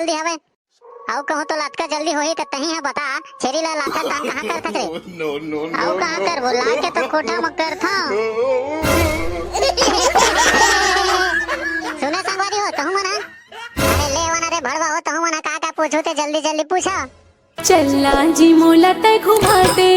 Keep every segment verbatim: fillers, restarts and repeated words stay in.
जल्दी हवे। अउ कहूँ तो लतका जल्दी होही त तहीं ह बता, छेरी ला लाथस तहन कहाँ करथस रे? No, no, no, अउ कहाँ करबो, ला के तो कोठा म करथंव। सुने संगवारी हो, तहूँ मन ह? अरे ले वन रे भड़वा हो, तहूँ मन ह का का पूछू ते जल्दी जल्दी पूछा। चलना जी मोला तै घुमा दे,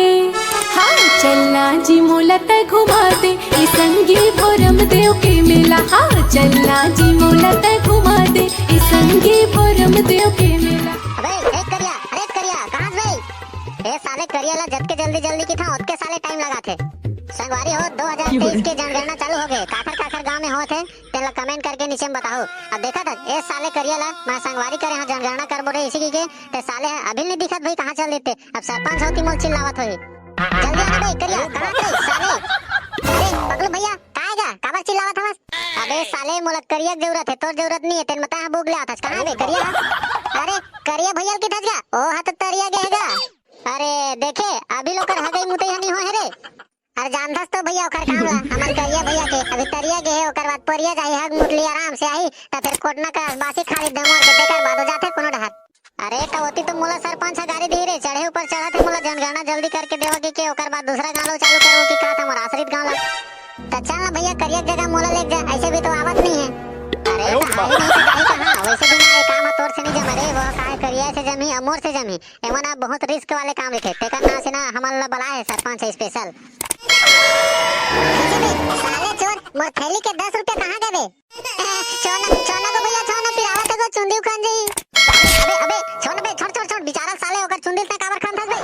हाँ चलना जी मोला तै घुमा दे, ए संगी भोरम देव के मेला, हाँ चलना जी मोला तै घुमा दे, ए संगी भोरम देव के मेला। अबे ए करिया, अरे करिया, कहाँ से बे? ए साले करिया ला जतके जल्दी जल्दी किथंव ओतके साले टाइम लगाथे। संगवारी हो, दो हज़ार तेईस के जनगणना चालू हो गए, काखर काखर गांव में होत हे, तेला कमेंट करके नीचे में बताओ। अब देखा था, ए साले करिया ला मैं संगवारी करे हाँ जनगणना करबो रे इसी की के, ते साले ह अभी नहीं दिखत भाई कहाँ चल देते। अब सरपंच होती मोल चिल्लावत होई। जल्दी आना बे करिया, कहाँ थे साले? अरे पगलू भैया, का आएगा? काबर चिल्लावत हवस? अबे साले मोला करिया के जरूरत है, तोर जरूरत नहीं है, तेन मता हाँ बुग ले आथस। कहाँ बे करिया? अरे करिया भैया की थस गा, ओ हा तो तरिया गए गा। अरे देखे, अभी लोकर हगई मुतई हनी हो है रे। अरे जानथस तो भैया ओकर काम ला, हमर करिया भैया के। अभी तरिया गे हे, ओकर बाद परिया जाही, हग मुतली आराम से आही, त फिर कोटना का बासी खाली दमोर के तेकर बाद हो जाथे कोनो डहर। अरे त ओती तो मोला सरपंच ह गारी दिही रे, चढ़े ऊपर चढ़त हे, मोला जनगणना जल्दी करके देवा के, के ओकर बाद दूसरा गाँव लो चालू करबो कि का था मोर आश्रित गाँव ला। त चल ना भैया, करिया के जगह मोला लेके जा, ऐसे भी तो आवत नहीं है। अरे त आही नहीं त जाही कहाँ, वैसे भी ना ये काम ह तोर से नहीं जमा रे, वो का करिया से जमी, अमोर से जमी। एमन अब बहुत रिस्क वाले काम रहिथे, तेकर नाम से ना हमन ला बलाए हे सरपंच स्पेशल। अरे बे, साले चोर, मोर थैली के दस रुपया कहाँ गए बे? छोड़ ना, छोड़ ना गो भैया, छोड़ ना, पिरावत हे गो, चुंदी उखन जाही। अबे, अबे, छोड़ ना बे, छोड़, छोड़, छोड़, बेचारा साले, ओकर चुंदी इतना काबर खान थस बे?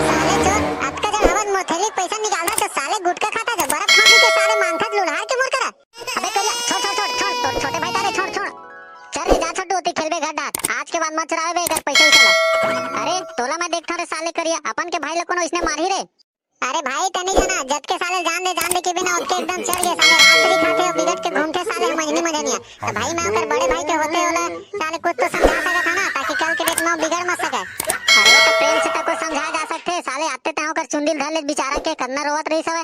साले चोर, अतका जन हवन, मोर थैली के पैसा निकालना तो साले गुटखा खाता जो बर्फ खा के साले मांगथस लुढ़ार के मोर करा। अबे करिया, छोड़, छोड़, छोड़, छोड़, तोर छोटे भाई तारे, छोड़, छोड़। चल रे, जा छोटू, ओती खेलबे घर डाहर। आज के बाद मत चुरावे बे एकर पैसा उसा ला। अरे, तोला मैं देखथंव रे साले करिया, अपन के भाई ला कोनो इसने मारही रे। अरे भाई, तनी जाना, जतके साले जान दे, जान दे के बिना ओतके एकदम चढ़ गए साले, रात्रि खाथे अउ बिगड़ के घूमथे साले, हम अंजनी मंजनिया। त भाई, मैं ओकर बड़े भाई के होते ओला साले कुछ तो समझा सकत हा ना, ताकि कल के डेट में वो बिगड़ मत सके। अरे, त प्रेम से तो कुछ समझा जा सकथे साले, आते तहाँ ओकर चुंदी ल धर ले बेचारा के, कतना रोवत रहिस हवय।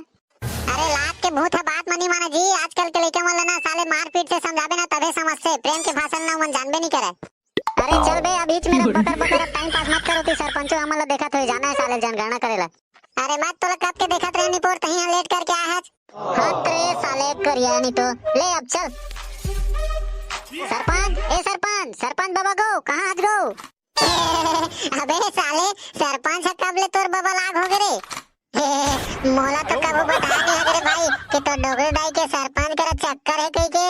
अरे लात के भूत ह बात म नी माने जी, आजकल के लइका मन ल ना साले मारपीट से समझाबे ना तभे समझथे, प्रेम के भाषा ल ना ओमन जानबे नी करे। अरे चल बे, अब बीच में बकर बकर अब टाइम पास मत कर, ओती सरपंचो हमन ल देखत होही, जाना हे साले जनगणना करे ला। अरे मैं तोला कब के देखत रहे निपोर, तहीं लेट करके आए हस। हट रे साले करिया नी तो, ले अब चल। सरपंच, ए सरपंच, सरपंच बाबा गो, कहाँ हस गो? अबे साले, सरपंच ह कब ले तोर बबा लाग हो गे रे? मोला तो कभू बताए नहीं हस रे भाई कि तोर डोकरी दाई के सरपंच करा चक्कर हे कहिके।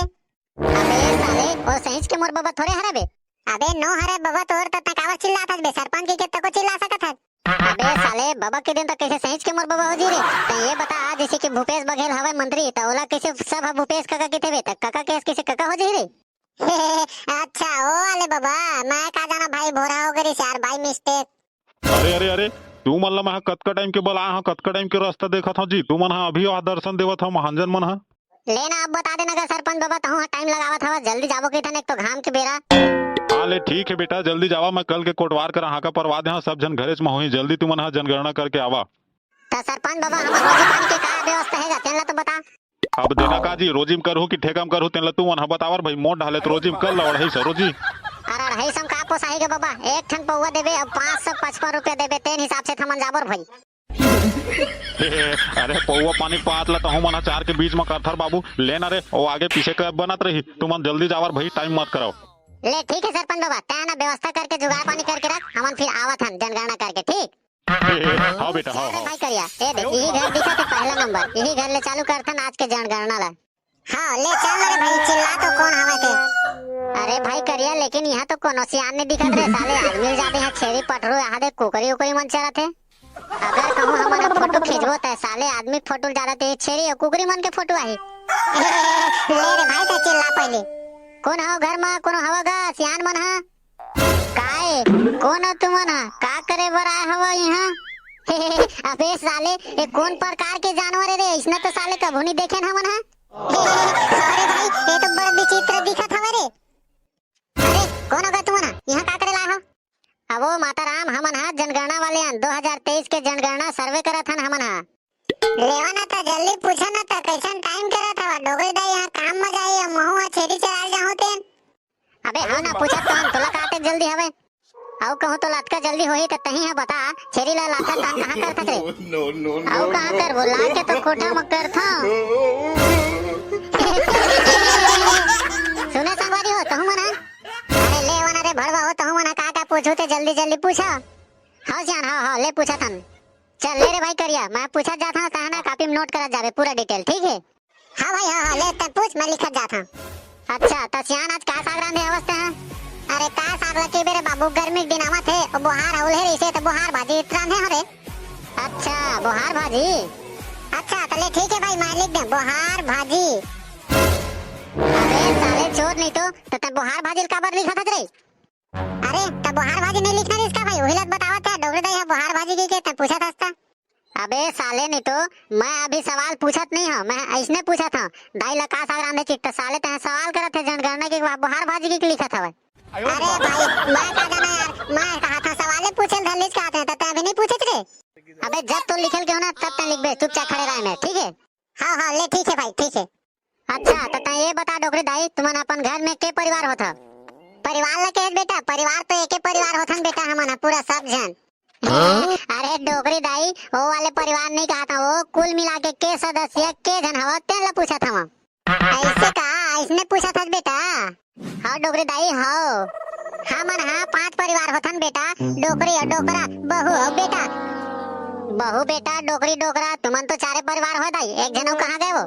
अबे साले, ओ सहीच के मोर बबा थोरे हरे बे। अबे नो हरे बबा तोर, त तैं काबर चिल्लात हस बे? सरपंच कहिके तको चिल्ला सकत हस। अबे साले, बबा के दिन त कइसे सहीच के मोर बबा हो जी रे। तैं ये बता, आज जइसे कि भूपेश बघेल हवय मंत्री, त ओला कइसे सब ह भूपेश कका कहिथे बे, त कका के कइसे कका हो जी रे? अच्छा, ओ वाले बबा, मैं का जाना भाई, भोरा हो गे रिहिस यार, by mistake। अरे, अरे, अरे, तुमन ला मैं कतका टाइम के बलाए हंव, कतका टाइम के रस्ता देखत हंव जी, तुमन हा अभी ओहा दर्शन देवत हव महांजन मन हा। ले ना, अब बता देना गा सरपंच बबा, तहूं हा टाइम लगावत हवस, जल्दी जाबो कहिथन, एक तो घाम के बेरा। हाँ, ले ठीक हे बेटा, जल्दी जावा, मैं कल के कोटवार करा हांका परवा दे हंव, सब झन घरेच म होही, जल्दी तुमन हा जनगणना करके आवा। त सरपंच बबा, हमर रोजी पानी के का व्यवस्था हे गा, तेन ला तो बता। अब देना का जी, रोजी म करहू कि ठेका म करहू, तेन ला तुमन ह बतावर भाई, मोर डाहर ले तो रोजी म कर ला, अढ़ाई सौ रोजी। अरे अढ़ाई सौ म का पोसाही गे बबा, एक ठन पौवा देबे, अब पाँच सौ पचपन रुपया देबे, तेन हिसाब से थमन जाबो रे भाई। अरे पौवा पानी के बात ला तहूं मन ह चार के बीच म करथर बाबू, ले ना रे, ओ आगे पीछे के बनत रही, तुमन जल्दी जावर भाई, टाइम मत कराओ। ले ठीक हे सरपंच बबा, तैं ना व्यवस्था करके जुगाड़ पानी करके रख, हमन फिर आवत हन जनगणना करके, ठीक? हाँ बेटा, हाँ, चल रे हाँ। भाई करिया, ए देख, इही घर दिखत हे पहला नंबर, इही घर ले चालू करथन आज के जनगणना ला। हाँ, ले चल रे भाई, चिल्ला तो कोन हवय ते? अरे भाई करिया, लेकिन इहाँ तो कोनो सियान नहीं दिखत रे साले, आदमी जादे इहाँ छेरी पठरू, इहाँ दे कुकरी उकरी मन चरत हे। अगर कहूँ हमन ह फोटो खींचबो त साले आदमी के फोटो ल जादा ते छेरी अउ कुकरी मन के फोटो आही। ले रे भाई, ते चिल्ला पहले। कोन हव घर म, कोनो हवा गा, सियान मन ह? काय? कोन हो तुमन ह? का करे बर आए हव इहाँ? अबे साले, ये कोन प्रकार के जानवर हे रे? इसने तो साले कभू नहीं देखेन हमन ह। अरे भाई, ये तो बड़ विचित्र दिखत हवे रे। अरे, कोन हो गा तुमन ह? इहाँ का करे ला आए हो? अबो माता राम, हमन ह जनगणना वाले अन, दो हज़ार तेईस के जनगणना सर्वे करत हन हमन ह। लेवा ना त जल्दी पूछा ना त कइसन टाइम करत हवा? डोगरी दाई इहाँ काम म जाही, अउ महूँ ह छेरी चराए जाहूँ तेन। अब बे हाँ ना, पूछत तो हन, तोला का अतेक जल्दी हवे? अउ कहूँ तो लतका जल्दी होही त तहीं ह बता, छेरी ला लाथस तहन कहाँ करथस रे? No, no, no, अउ कहाँ no। करबो, ला के तो कोठा म करथों। सुने संगवारी हो, तहूँ मन ह? अरे ले वना रे भड़वा हो, तहूँ मन ह का का पूछू ते जल्दी जल्दी पूछा। हव सियान, हव, हव, ले पूछत हन। चल ले रे भाई करिया, मैं पूछत जात हूँ, तहन ना कॉपी में नोट करत जाबे पूरा डिटेल, ठीक है? हाँ भाई, हाँ, हाँ, ले तब पूछ, मैं लिखत जात हूँ। अच्छा, त सियान आज का साग रांधे हवस तैं? अरे का साग ल कहिबे रे बाबू, गर्मी के दिन आवत हे, अउ बोहार ह उल्हे रहिसे त बोहार भाजी रांधे हँव रे। अच्छा, बोहार भाजी? अच्छा, त ले ठीक है भाई, मैं लिख दे बोहार भाजी। अबे साले चोर नहीं तो, त तैं बोहार भाजी ल काबर लिखत हस रे? अरे, त बोहार भाजी नहीं लिखना रिहिस का भाई? उही ल त बतावत हे, डोकरी दाई ह बोहार भाजी कहिके, तैं पूछत हस त। अबे साले नहीं तो, मैं अभी सवाल पूछत नहीं हूँ, मैं अइसने पूछत हूँ, दाई ला का साग रांधे चित, त साले तैं सवाल करत हे जनगणना के, बोहार भाजी के लिखत हवय। अरे भाई, मैं का जाना यार, मैं कहा था सवाले पूछे ल धर लिस का, तैं अभी नहीं पूछे रे। अबे जब तो लिखे ल कहों ना, तब तैं लिखबे, चुपचाप खड़े रहे में, ठीक है? हाँ, हाँ, ले ठीक है भाई, ठीक है। अच्छा, त तैं ये बता डोकरी दाई, तुमन अपन घर में के परिवार होथा? परिवार ल कहे बेटा, परिवार तो एके परिवार होथन बेटा, हमन ह पूरा सब झन। हाँ? अरे डोकरी दाई, वो वाले परिवार नहीं कहा था, वो कुल मिला के के सदस्य के झन हवा तेन ला पूछत हवा। ऐसे का, ऐसने पूछत हस बेटा? हाँ डोकरी दाई, हव। हमन ह पांच परिवार होथन बेटा, डोकरी अउ डोकरा, बहू अउ बेटा। बहू बेटा, डोकरी डोकरा, तुमन तो चारे परिवार हो दाई, एक झन अउ कहाँ गए वो?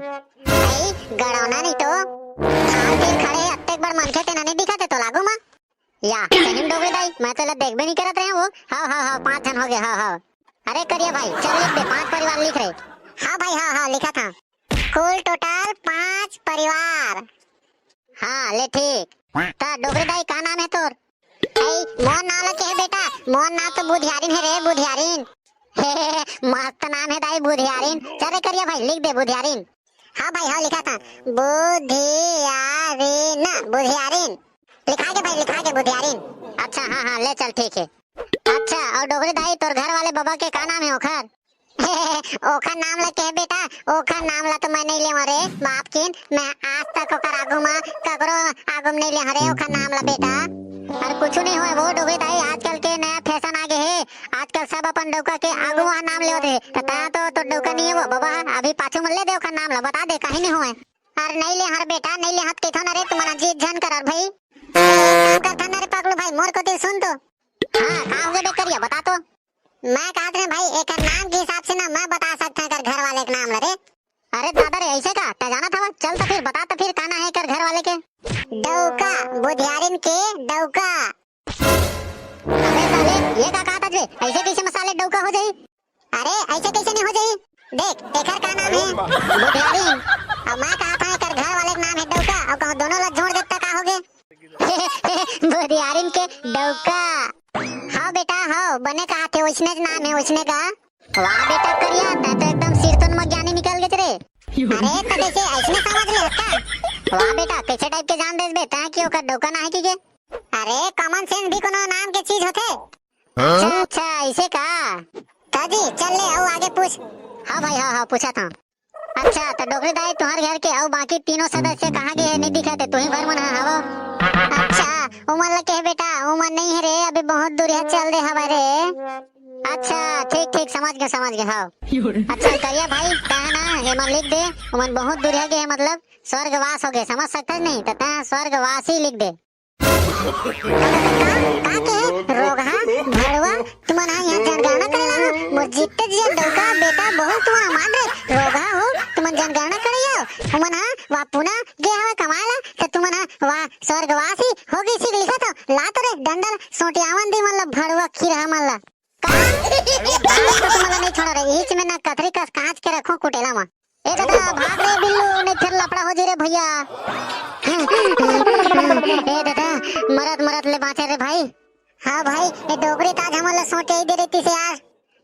भाई, गड़ौना नहीं तो। थाल तीर खड़े हे, अत्तेक बड़ मनखे तेन नहीं दिखत हे तोला आगू मा। या, सही में डोकरी दाई, मैं तो एला देखबे नहीं करत रहे वो। हव, हव, हव, पांच झन हो गए, हव, हव। अरे करिया भाई, चल लिख दे, पांच परिवार लिख रे। हाँ भाई, हाँ, हाँ, लिखत हूँ। कुल टोटल पांच परिवार। हाँ, ले ठीक। त डोकरी दाई, का नाम हे तोर? ए, मोर नाम ल के हे बेटा? मोर नाम तो बुधियारिन हे रे, बुधियारिन। हे, हे, हे, मस्त नाम हे दाई, बुधियारिन। चल रे करिया भाई, लिख दे बुधियारिन। हाँ भाई, हाँ, लिखत हूँ। बुधियारिन, बुधियारिन। लिखा गे भाई, लिखा गे बुधियारिन। अच्छा, हाँ, हाँ, ले चल, ठीक हे। अच्छा, अउ डोकरी दाई, तोर घर वाले बबा के का नाम हे ओखर? ओखर नाम ला कहे बेटा, ओखर नाम ला तो मैं नहीं लेवं रे, बाप किन, मैं आज तक ओखर आगू मा, ककरो आगू मा नहीं लेवं रे, ओखर नाम ला बेटा। अरे कुछ नहीं होय वो डोकरी दाई, आजकल के नया फैशन आ गे हे, आजकल सब अपन डौका के आगू मा नाम लेवत हे, त तैं तो, तो डौका नहीं हे वो बबा, अभी पाछू मा ले दे ओखर नाम ला, बता दे, कहीं नहीं होय। अरे नहीं लेवं रे बेटा, नहीं लेवं कहिथों ना रे, तुमन जिद झन करव भाई। अरे एक काम करथन ना रे पगलू भाई, मोर कोती सुन तो। हाँ, का हो गे बे करिया, बता तो। मैं कहत रहे भाई, एकर नाम के हिसाब से ना मैं बता सकत हूँ एकर घर वाले के नाम ला रे। अरे दादा रे, ऐसे का? तैं जानत हवा? चल तो फिर बता तो फिर, का नाम हे एकर घर वाले के? डौका, बुधियारिन के डौका। अबे साले, ये का कहत हस बे? ऐसे कैसे मा साले डौका हो जाही? अरे ऐसे कैसे नहीं हो जाही? देख, एकर का नाम हे? बुधियारिन। अउ मैं कहत हूँ एकर घर वाले के नाम हे डौका, अउ कहूँ दोनों ला जोड़ देबे त का हो गे? बुधियारिन के डौका। हव बेटा, हव, बने कहत हे, ओइसने नाम हे, ओइसने का। वाह बेटा करिया, तैं तो एकदम सिरतोन म ज्ञानी निकल गेस रे। अरे, त कइसे अइसने समझ ले हस का? वाह बेटा, कइसे टाइप के जान देस बे तैं कि ओकर डौका नाम हे कहिके? अरे, common sense भी कोनो नाम के चीज होथे। अच्छा, अच्छा, अइसे का? त जी, चल ले, अउ आगे पूछ। हाँ भाई, हाँ, हाँ, पूछत हूँ। अच्छा, त डोकरी दाई, तुंहर घर के अउ बाकी तीनों सदस्य कहाँ गे हे, नहीं दिखत हे, तुहीं भर मन ह हवव। अच्छा, उमन ल कहे बेटा, उमन नहीं हे रे, अभी बहुत दूरिहा चल दे हवय रे। अच्छा, ठीक, ठीक, समझ गेंव, समझ गेंव, हव। अच्छा, करिया भाई, तैं ह ना, एमा लिख दे, उमन बहुत दूरिहा गे हे, मतलब, स्वर्गवास हो गे, समझ सकथस नहीं, त तैं ह स्वर्गवासी लिख दे। का, का के हे? रोगहा, भड़वा, तुमन ह इहाँ जनगणना करे ला हो? मोर जित्ते जिया डौका, बेटा, बहू, तुमन ह मार रे। रोगहा हो, तुमन जनगणना करे आओ। उमन ह वा पुना गे हवय कमाए ला, त तुमन ह वा स्वर्गवासी हो गे, सीख लिखत हो। ला तो रे डंडा ल, सोटियावन दे मन ला, भड़वा खिरहा मन ला। का? आज तो तुमन ला नहीं छोड़ा रे, इहीच में ना कथरी कस कांच के रखो कुटेला मा। ए दादा, भाग रे बिल्लू, नहीं फिर लफड़ा हो जी रे भैया। ए दादा, मरत मरत ले बाँचे रे भाई। हाँ भाई, ये डोकरी त आज हमन ला सोटिया ही दे रही थी से यार।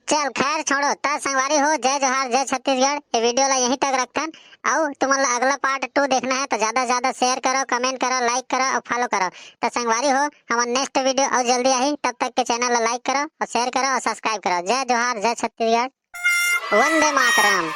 चल खैर छोड़ो, त संगवारी हो, जय जोहार, जय छत्तीसगढ़। ये video ला यहीं तक रखथन, अउ तुमन ला अगला part two देखना हे त ज्यादा से ज्यादा share करो, comment करो, like करो अउ follow करो। त संगवारी हो, हमर next video अउ जल्दी आही, तब तक के channel ला like करो अउ share करो अउ subscribe करो। जय जोहार, जय छत्तीसगढ़, वंदे मातरम।